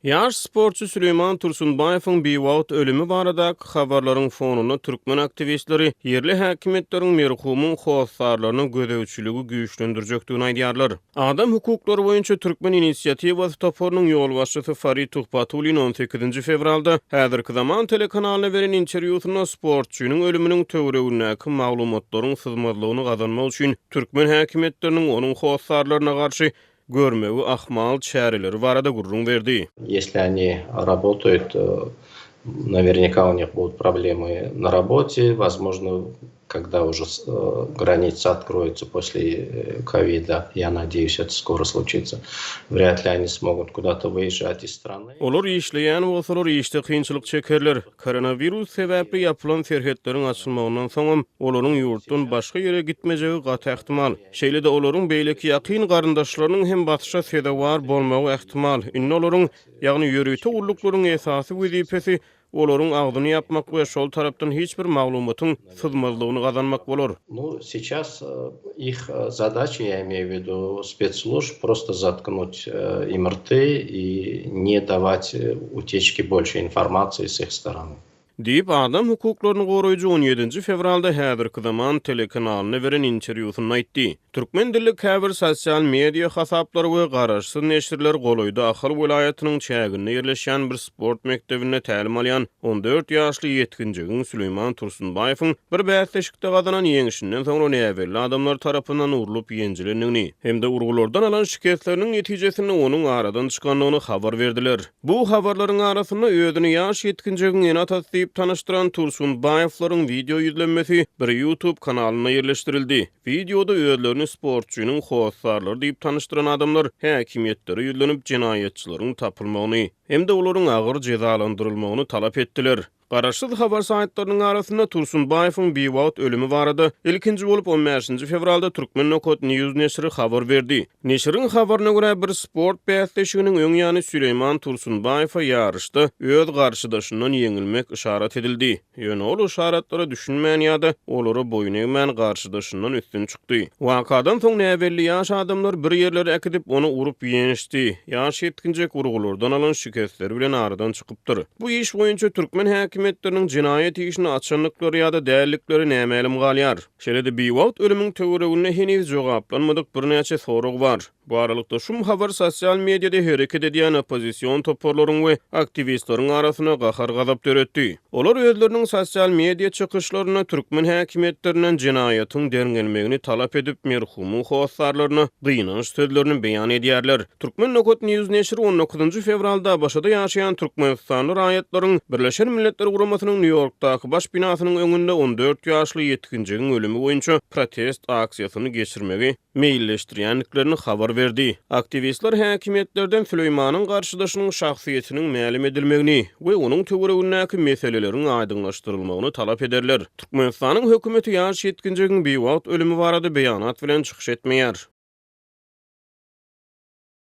Ýaş sportçy Süleýman Tursunbaýewiň biwagt ölümi baradaky habarlaryň fonunda türkmen aktiwistleri ýerli häkimiýetleriň merhumyň hossarlaryna gözegçiligi güýçlendirjekdigini aýdýarlar. Adam hukuklary boýunça Türkmen inisiatiwasy toparynyň ýolbaşçysy Farid Tuhbatullin on sekizinji fewralda Häzirki zaman telekanalyna beren interwýusynda sportçynyň ölüminiň töweregindäki maglumatlaryň syzmazlygyny gazanmak üçin türkmen häkimiýetleriniň onuň hossarlaryna garşy görmegi ahmal çäreleri barada gürrüň berdi. Ýesli oni rabotaýut, nawernika u nih budut problemy na rabote, wozmožno kogda uže granitsa otkroýutsa posle kowida, ýa nadeýus eto skoro sluçitsa, wrýad li oni smogut kuda-to wyýežžat iz strany. Olar işleýän bolsalar işde kynçylyk çekerler. Koronawirus sebäpli ýapylan serhetleriň açylmagyndan soňam olaryň ýurtdan başga ýere gitmejegi gaty ähtimal. Şeýle-de olaryň beýleki ýakyn garyndaşlarynyň hem basyşa sezewar bolmagy ähtimal. Indi olaryň, ýagny ýörite gulluklaryň esasy wezipesi olaryň agzyny ýapmak we şol tarapdan hiç bir maglumatyň syzmazlygyny gazanmak bolar. Nu, seças ih zadaça, ýa imeýu w widu spetsslujb, prosto zatknut im rty i ne dawać uteçki bolşe informasiýi s ih storony. Diýip, adam hukuklaryny goraýjy on ýedinji fewralda Häzirki Zaman telekanalyna beren interwýusynda aýtdy. Türkmen dilli käbir sosial media hasaplary we garaşsyz neşirler golaýda Ahal welaýatynyň çäginde ýerleşýän bir sport mekdebinde tälim alýan 14 ýaşly ýetginjegiň Süleýman Tursunbaýewiň bir bäsleşikde gazanan ýeňşinden soňra näbelli adamlar tarapyndan urlup ýenjilendigini hem-de urgulardan alan şikesleriniň netijesinde onuň aradan çykandygyny habar berdiler. Bu habarlaryň arasynda özüni ýaş ýetginjegiň ene-atasy diýip tanyşdyran Tursunbaýewleriň wideo ýüzlenmesi bir YouTube kanalynda ýerleşdirildi. Wideoda özlerini sportçynyň hossarlary diýip tanyşdyran adamlar häkimiýetlere ýüzlenip, jenaýatçylaryň tapylmagyny hem-de olaryň agyr jezalandyrylmagyny talap etdiler. Garaşsyz habar saýtlarynyň arasynda Tursunbaýewiň biwagt ölümi barada ilkinji bolup on bäşinji fewralda Turkmen Nokat News neşiri habar berdi. Neşiriň habaryna görä, bir sport bäsleşiginiň öň ýany Süleýman Tursunbaýewe ýaryşda öz garşydaşyndan ýeňilmek yşarat edildi. Ýöne ol yşaratlara düşünmän ýa-da olara boýun egmän garşydaşyndan üstün çykdy. Wakadan soň näbelli ýaş adamlar bir ýerlere äkidip, ony urup ýençdi. Ýaş ýetginjek urgulardan alan şikesleri bilen aradan çykypdyr. Bu iş boýunça türkmen häkimiýetleriniň jenaýat işini açandyklary ýa-da däldikleri nämälim galýar. Şeýle-de biwagt ölümiň töwereginde heniz jogaplanmadyk birnäçe sorag bar. Bu aralykda, şum habar sosial mediada hereket edýän oppozision toparlaryň we aktiwistleriň arasynda gahar-gazap döretdi. Olar özleriniň sosial media çykyşlarynda türkmen häkimiýetlerinden jenaýatyň derňelmegini talap edip, merhumyň hossarlaryna gynanç sözlerini beýan edýärler. Turkmen Nokat News neşiri on dokuzynjy fewralda ABŞ-da ýaşaýan türkmenistanly raýatlaryň Birleşen Milletler Guramasynyň Nýu-Ýorkdaky baş binasynyň öňünde 14 ýaşly ýetginjegiň ölümi boýunça protest aksiýasyny geçirmegi meýilleşdirýändiklerini habar berdi. Aktiwistler häkimiýetlerden Süleýmanyň garşydaşynyň şahsyýetiniň mälim edilmegini we onuň töweregindäki meseleleriň aýdyňlaşdyrylmagyny talap ederler. Türkmenistanyň hökümeti ýaş ýetginjegiň biwagt ölümi barada beýanat bilen çykyş etmeýär.